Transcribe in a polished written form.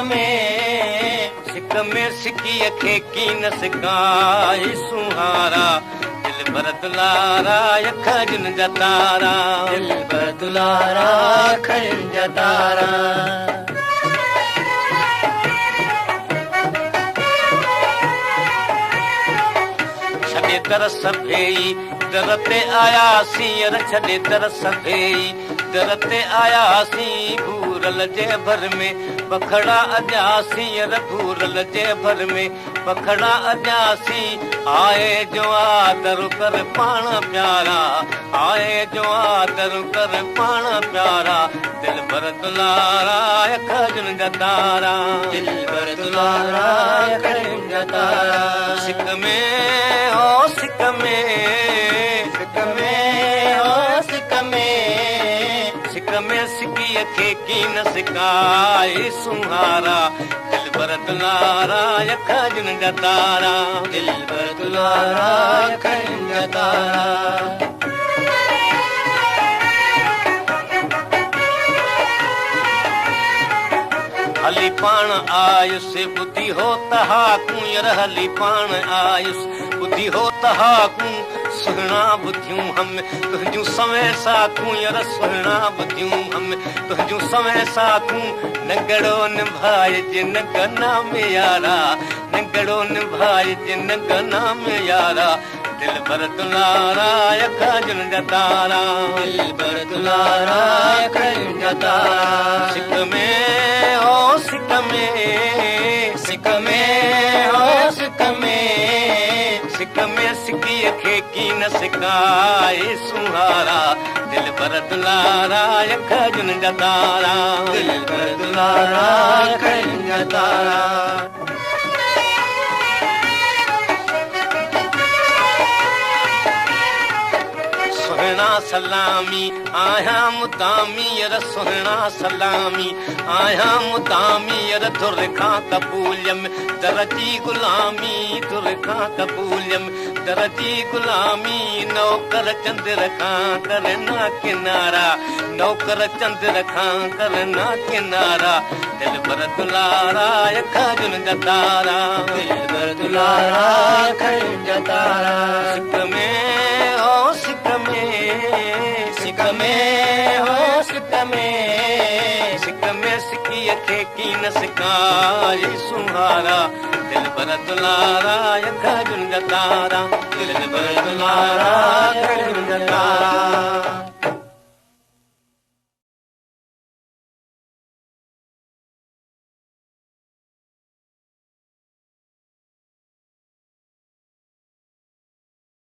में। सिक में सिकीअ खे कीन सिकाए सुहारा, दिलबर दुलारा अखरुनि जा तारा। दिलबर दुलारा अखरुनि जा तारा। छॾे दर सभेई दर ते आयासीं, अर छॾे दर सभेई दर ते आयासीं। भूरल जे भर में पखड़ा अॼासीं, अर भूरल जे भर में पखड़ा अॼासीं। आए जो आदर कर पाण प्यारा, आए जो आदर कर पाण प्यारा। दिलबर दुलारा अखरुनि जा तारा। दिलबर दुलारा अखरुनि जा तारा। सिक में ओ सिक में, सिक में ओ सिक में। सिक में सिकीअ खे कीन सिकाए सुहारा, दिलबर दुलारा अखरुनि जा तारा। दिलबर दुलारा अखरुनि जा तारा। हली पाण आयुसि ॿुधी हो तहाकूं, यार हली पाण आयुसि ॿुधी हो तहाकूं। सुहिणा ॿुधियूं हम तुंहिंजूं सवे साखूं, यार सुहिणा ॿुधियूं हम तुंहिंजूं सवे साखूं। नगड़ो निभाइजे नगना में यारा, नगड़ो निभाइजे नगना में यारा। दिलबर दुलारा अखरुनि जा तारा। दिलबर दुलारा अखरुनि जा तारा। सिक में ओ सिक में, सिक में ओ सिक में। सिक में सिकीअ खे कीन सिकाए सुहारा, दिलबर दुलारा अखरुनि जा तारा। दिलबर दुलारा अखरुनि जा तारा। सुहिणा सलामी आहियां मुदामी, अर सुहिणा सलामी आहियां मुदामी। अर धुर खां क़बूलियमि दर जी ग़ुलामी, धुर खां क़बूलियमि दर जी ग़ुलामी। नौकर चंद्र खां करना किनारा, नौकर चंद्र खां करना किनारा। दिलबर दुलारा अखरुनि जा तारा। दिलबर दुलारा अखरुनि जा तारा। सिक में ओ सिक में, सिक में ओ सिक में। सिक में सिकीअ खे कीन सिकाए सुहारा, दिलबर दुलारा अखरुनि जा तारा। दिलबर दुलारा अखरुनि जा तारा।